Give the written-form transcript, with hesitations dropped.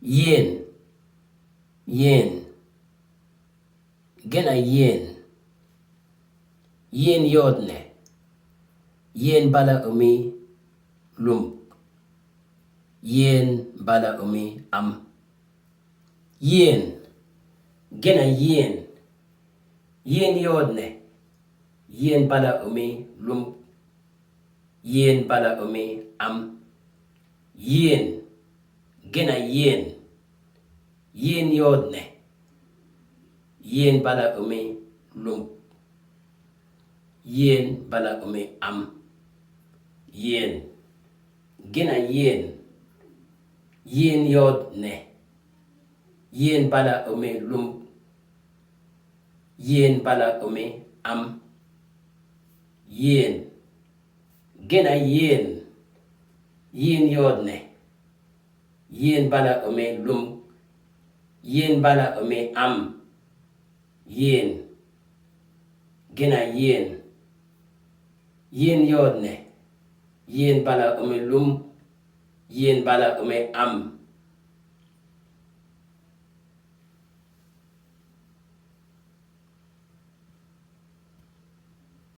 Yeen, yeen, gena yeen, yeen yoodne, yeen bala umi lumb, yeen bala umi am. Yeen, gena yeen, yeen yoodne, yeen bala umi lumb, yeen bala umi am. Yeen, gena yeen, yeen yoodne, yeen bala umi lumb, yeen bala umi am. Yeen, gena yeen, yeen yoodne, yeen bala umi lumb, yeen bala umi am. Yeen, gena yeen, yeen yoodne, yeen bala umi lumb, yeen bala umi am. Yeen, gena yeen, yeen yoodne, yeen bala umi lumb, yeen bala umi am.